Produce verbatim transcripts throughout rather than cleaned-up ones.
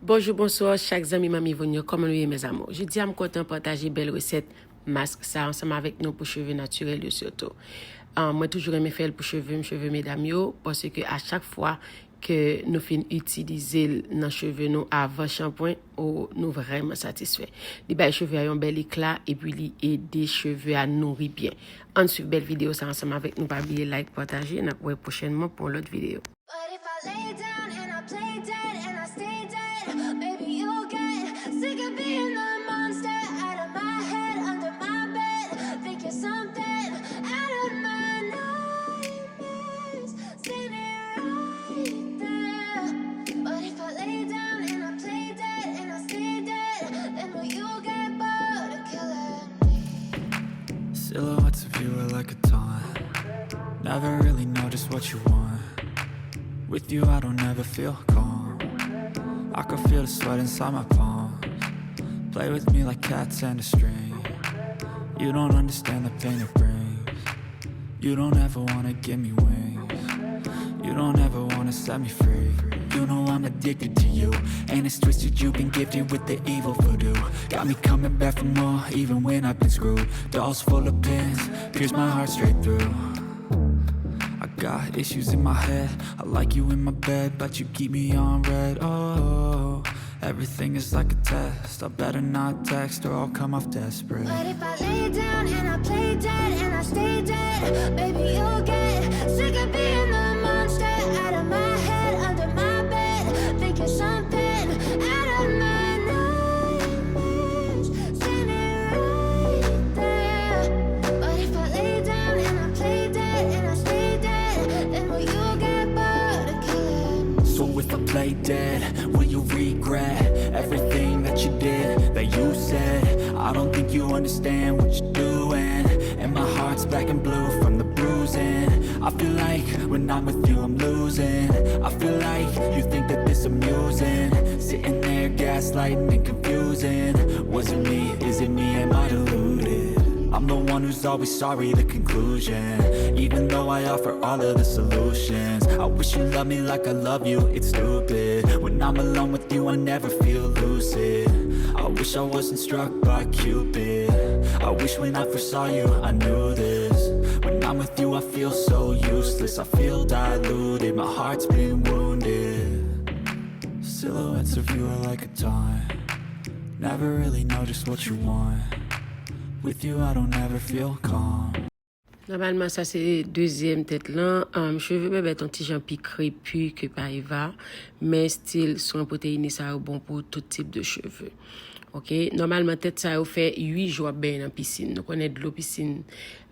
Bonjou, bonswa, chak zanmi Manmi Voun yo, kòman nou ye, mes amours? Jodi a, m kontan pataje bèl resèt mask sa ansanm avèk nou pou cheve natirèl yo sitou. Ah, mwen toujou renmen fè l pou cheve m, cheve medam yo, paske a chak fwa ke nou fin itilize l nan cheve nou avan shanpwen, o, nou vrèman satisfè. Li bay cheve a yon bèl ekla, epi li ede cheve a nouri byen. Ann swiv bèl videyo sa ansanm avèk nou, pa bliye like, pataje, n ap wè pwochènman pou yon lòt videyo. But if I lay down and I play dead and I stay dead, maybe you'll get sick of being the monster out of my head, under my bed. Think you're something out of my nightmares, standing right there. But if I lay down and I play dead and I stay dead, then will you get bored of killing me? Silhouettes of you are like a taunt. Never really know just what you want. With you, I don't ever feel calm. I can feel the sweat inside my palms. Play with me like cats and a string. You don't understand the pain it brings. You don't ever wanna give me wings. You don't ever wanna set me free. You know I'm addicted to you, and it's twisted. You've been gifted with the evil voodoo. Got me coming back for more, even when I've been screwed. Dolls full of pins, pierce my heart straight through. I got issues in my head. I like you in my bed, but you keep me on red. Oh, everything is like a test. I better not text or I'll come off desperate. But if I lay down and I play dead and I stay dead, baby, you'll get sick of being the monster out of my head, under my bed. Think you're something out of my nightmares, standing right there. But if I lay down and I play dead and I stay dead, then will you get bored of killing me? So if I play dead, will you regret everything that you did, that you said? I don't think you understand what you're doing. And my heart's black and blue from the bruising. I feel like when I'm with you, I'm losing. I feel like you think that this amusing. Sitting there gaslighting and confusing. Was it me? Is it me? Am I deluded? I'm the one who's always sorry, the conclusion. Even though I offer all of the solutions, I wish you loved me like I love you, it's stupid. When I'm alone with you, I never feel lucid. I wish I wasn't struck by Cupid. I wish when I first saw you, I knew this. When I'm with you, I feel so useless. I feel diluted. My heart's been wounded. Silhouettes of you are like a taunt. Never really know just what you want. With you, I don't ever feel calm. Nòmalman, sa se dezyèm tèt lan. Um, cheve bèbèt yon ti jan pi krepi ke pa Eva, men still swen pwoteine sa yo bon pou tout tip de cheve. Ok, nòmalman, tèt sa yo fè uit jou ap benyen nan pisin. Nou konnen dlo pisin,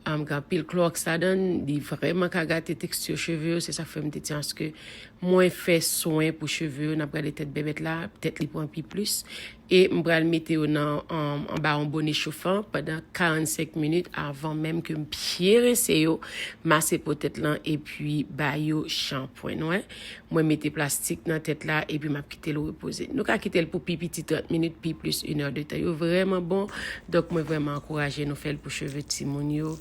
um, gen anpil klòks ladan l, li vrèman ka gate teksti cheve yo, se sa k fè m te di aske mwen fè swen pou cheve yo, n ap gade tèt bèbèt la, tèt li pran pi plis. E m pral mete yo nan, um, anba yon bone chofan pandan karannsenk minit avan menm ke m byen rense yo, mase po tèt lan epi ba yo shanpwen, nou wè. Mwen mete plastik nan tèt la epi m ap kite l repoze. Nou ka kite l pou pi piti trant minit, pi plis inèdetan. Yo vrèman bon, donk mwen vrèman ankouraje nou fè l pou cheve timoun yo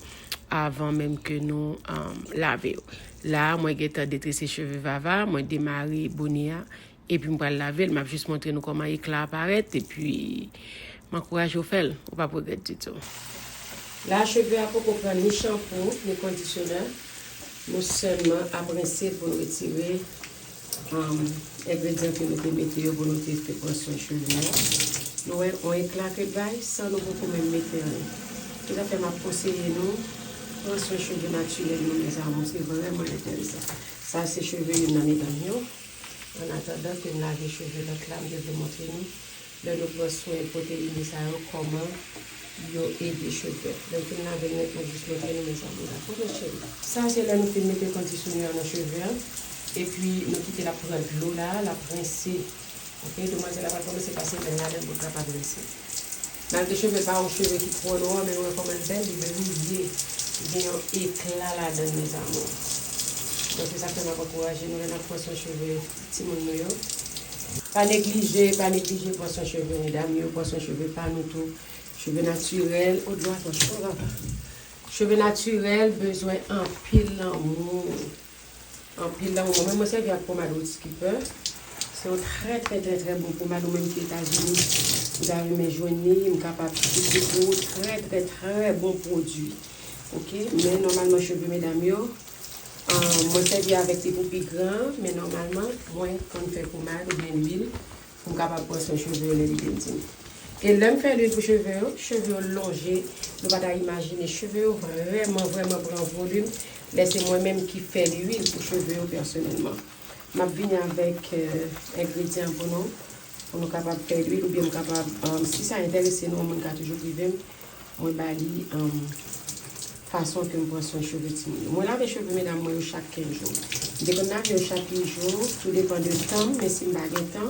avan menm ke nou, um, lave yo. La, mwen gentan detrese cheve Vava, mwen demare bone a, epi m pral lave l. M ap jis montre nou kòman ekla a parèt, epi m ankouraje w fè l. Ou p ap regrèt ditou. La, cheve a poko pran ni chanpou, ni kondisyonè. Nou sèlman ap rense l pou n retire, um, engredyan ke nou te mete yo pou nou te, te pran swen cheve a. Nou wè, on ekla ke l bay, san nou poko menm mete anyen. Se sa fè m ap konseye nou, pran swen cheve natirèl nou, mes amours, se vrèman enteresan. Sa se cheve youn nan medam yo. An atandan ke m lave cheve lòt la, m te vle montre nou, lè nou pran swen pwoteine sa yo, kòman yo ede cheve. Lè m fin lave l nèt, m ap jis montre nou, mes amours, dakò, mes chéris? Sa se lè nou fin mete kondisyonè nan cheve a, epi nou kite l ap pran dlo la, l ap rense. Ok, demwazèl la pral kòmanse pase men ladan l pou l kapab rense. Malgre cheve l pa yon cheve ki twò nwa, men nou wè kòman l bèl, li briye, li gen yon ekla ladan l, mes amours. Donk, se sa k fè m ap ankouraje nou lè n ap pran swen cheve timoun nou yo. Pa neglije, pa neglije pran swen cheve medam yo, pran swen cheve pa nou tou. Cheve natirèl, o dlo atò cho, papa. Cheve natirèl bezwen anpil lanmou. Anpil lanmou. Mwen menm, mwen sèvi ak pomad Root Skipper. Yon trè, trè, trè, trè bon pomad, ou menm ki Etazini, ou ta renmen jwenn li, m kapab site pou ou, trè, trè, trè bon pwodui. Oke, men nòmalman cheve medam yo, ah, mwen sèvi avèk li pou pi gran, men nòmalman, mwen konn fè pomad oubyen lwil pou m kapab pran swen cheve yo lè li vin di m. E lè m fè lwil pou cheve yo, cheve yo lonje, nou pa ta imajine, cheve yo vrèman, vrèman pran volim, lè se mwen menm ki fè lwil pou cheve yo pèsonèlman. M ap vini avèk, eh, engredyan pou nou, pou nou kapab fè lwil, oubyen m kapab, um, si sa enterese nou, yon moun ka toujou prive m, mwen ba li, um, fason ke m pran swen cheve timoun yo. Mwen lave cheve medam mwen yo chak kenz jou. M te konn lave yo chak kenz jou, tou depan de tan m, men si m pa gen tan,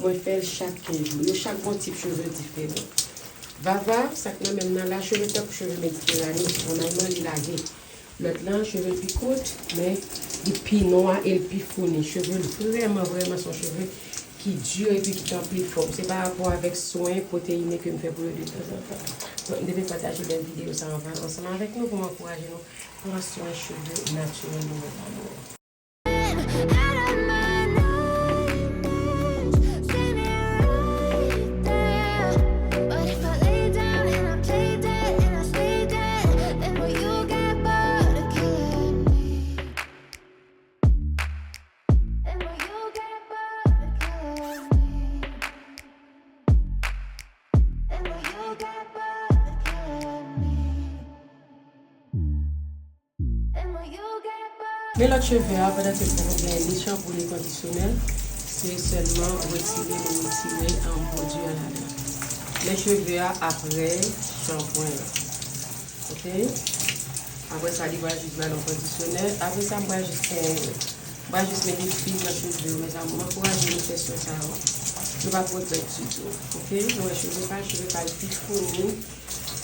mwen fè l chak kenz jou. Yo chak gon tip cheve diferan. Vava, sa k nan men m nan la, cheve tankou cheve Mediterane, nòmalman li lage. Lòt lan, cheve l pi kout, men li pi nwa e l pi founi. Cheve l vrèman, vrèman se yon cheve ki di epi ki gen anpil fòm. Se pa rapò avèk swen pwoteyine ke m fè pou yo detanzantan. Donk, m te vle pataje bèl videyo sa anvan ansanm avèk nou pou m ankouraje nou pran swen cheve natirèl nou, medam yo. Out of my nightmares, see me right there. But if I lay down and I play dead and I stay dead, then will you get bored of killing me? Then will you get bored of killing me? Then will you get bored of killing me? Men lòt cheve a, pandan se tan nou gen ni chanpou ni kondisyonè, se sèlman retire, nou retire, um, pwodui a ladan. Men cheve a apre chanpwen an. Oke? Apre sa, li pral jis ba nou kondisyonè. Apre sa, m pral jis fè, m pral jis mete fil nan cheve yo, mezanmi. M ankouraje nou fè swen sa yo. Nou p ap regrèt ditou. Oke? Nou wè cheve pa, cheve pa pi founi.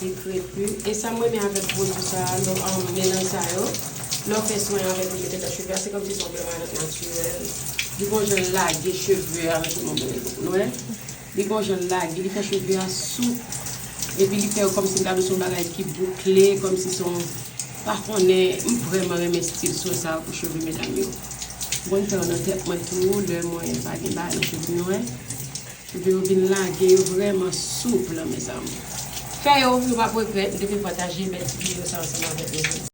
Li krepi. E sa m renmen avèk pwodui sa a, lò, um, melanj sa yo, lè w fè swen avèk li, mete nan cheve a, se kòmsi se yon pèmanan natirèl. Li gon jan l lage cheve a, mete nan men nou, wè. Li gon jan l lage, li fè cheve a soup. Epi li fè yo kòmsi m ta di w se yon bagay ki boukle, kòmsi se yon, pa konnen, m vrèman renmen stil swen sa a pou cheve medam yo. Mwen fè yo nan tèt mwen tou, lè mwen pa gen bagay nan cheve m, wè. Cheve yo vin lage, yo vrèman soup, mezanmi. Fè yo, nou p ap regrèt, m te vle pataje bèl ti videyo sa ansanm avèk nou.